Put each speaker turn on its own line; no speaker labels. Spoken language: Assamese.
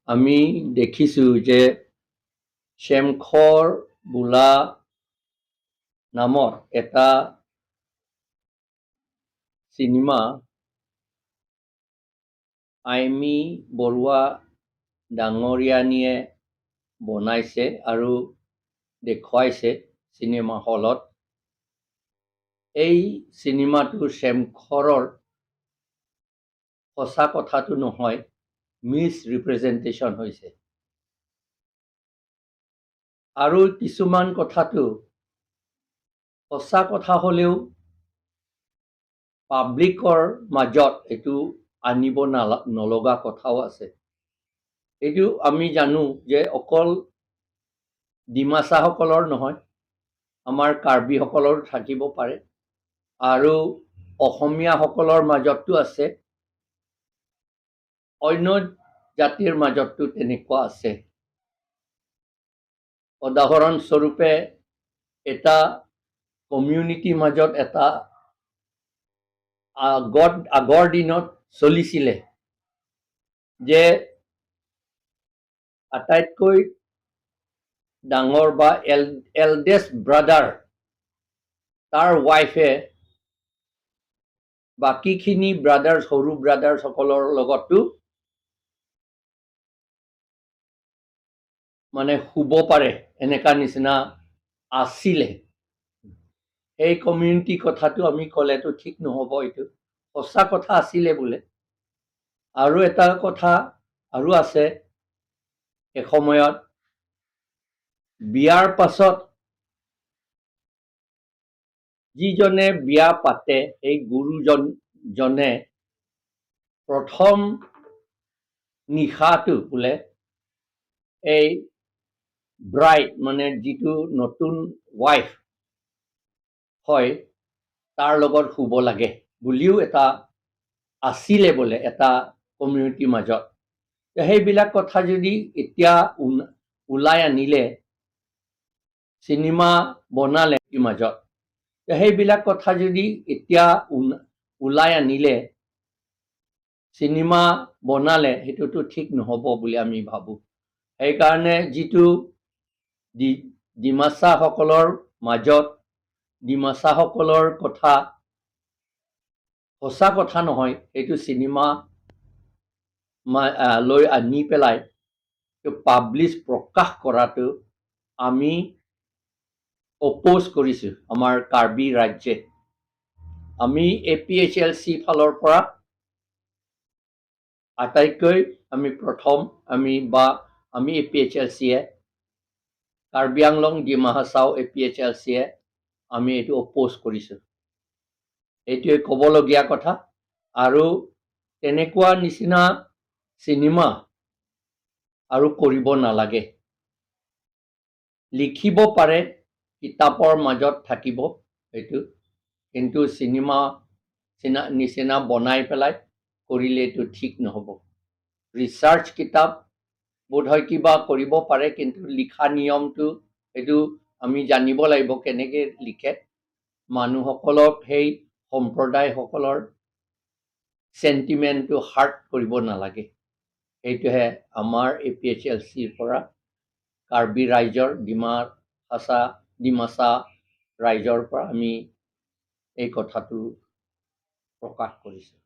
আমি দেখিছোঁ যে চেমখৰ বোলা নামৰ এটা চিনেমা আইমী বৰুৱা ডাঙৰীয়ানীয়ে বনাইছে আৰু দেখুৱাইছে চিনেমা হলত। এই চিনেমাটো চেমখৰৰ সঁচা কথাটো নহয়, মিছ ৰিপ্ৰেজেণ্টেশ্যন হৈছে। আৰু কিছুমান কথাটো সঁচা কথা হ'লেও পাব্লিকৰ মাজত এইটো আনিব নলগা কথাও আছে। এইটো আমি জানো যে অকল ডিমাচাসকলৰ নহয়, আমাৰ কাৰ্বিসকলৰো থাকিব পাৰে আৰু অসমীয়াসকলৰ মাজতো আছে, অন্য জাতিৰ মাজতো তেনেকুৱা আছে। উদাহৰণস্বৰূপে এটা কমিউনিটিৰ মাজত এটা আগৰ দিনত চলিছিলে যে আটাইতকৈ ডাঙৰ বা এল্ডেষ্ট ব্ৰাদাৰ, তাৰ ৱাইফে বাকীখিনি ব্ৰাদাৰ্ছ, সৰু ব্ৰাদাৰ্ছসকলৰ লগতো মানে শুব পাৰে, এনেকা নিচিনা আছিলে। সেই কমিউনিটি কথাটো আমি ক'লেতো ঠিক নহ'ব, এইটো সঁচা কথা আছিলে বোলে। আৰু এটা কথা আৰু আছে, এসময়ত বিয়াৰ পাছত যিজনে বিয়া পাতে সেই গুৰুজনে প্ৰথম নিশাটো বোলে এই ব্ৰাইড, মানে যিটো নতুন ৱাইফ হয়, তাৰ লগত শুব লাগে বুলিও এটা আছিলে বোলে এটা কমিউনিটিৰ মাজত। সেইবিলাক কথা যদি এতিয়া ওলাই আনিলে, চিনেমা বনালে মাজত, সেইবিলাক কথা যদি এতিয়া ওলাই আনিলে, চিনেমা বনালে, সেইটোতো ঠিক নহ'ব বুলি আমি ভাবোঁ। সেইকাৰণে যিটো ডিমাচাসকলৰ মাজত ডিমাচাসকলৰ কথা সঁচা কথা নহয়, সেইটো চিনেমা লৈ আনি পেলাই পাব্লিছ প্ৰকাশ কৰাটো আমি অপ'জ কৰিছোঁ। আমাৰ কাৰ্বি ৰাজ্যে আমি এপিএইচএলচি ফালৰ পৰা আটাইতকৈ আমি প্ৰথম আমি বা আমি এপিএইচএলচিয়ে কাৰ্বি আংলং ডিমা হাছাও এপিএইচএলচিয়ে আমি এইটো অপ'জ কৰিছোঁ। এইটোৱে ক'বলগীয়া কথা। আৰু তেনেকুৱা নিচিনা চিনেমা আৰু কৰিব নালাগে। লিখিব পাৰে, কিতাপৰ মাজত থাকিব সেইটো, কিন্তু চিনেমা নিচিনা বনাই পেলাই কৰিলে এইটো ঠিক নহ'ব। ৰিচাৰ্চ কিতাপ বোধহয় কিবা কৰিব পাৰে, কিন্তু লিখা নিয়মটো সেইটো আমি জানিব লাগিব কেনেকৈ লিখে। মানুহসকলক সেই সম্প্ৰদায়সকলৰ চেণ্টিমেণ্টটো হাৰ্ট কৰিব নালাগে। সেইটোহে আমাৰ এপিএইচএলচিৰ পৰা কাৰ্বি ৰাইজৰ ডিমাচা ৰাইজৰ পৰা আমি এই কথাটো প্ৰকাশ কৰিছোঁ।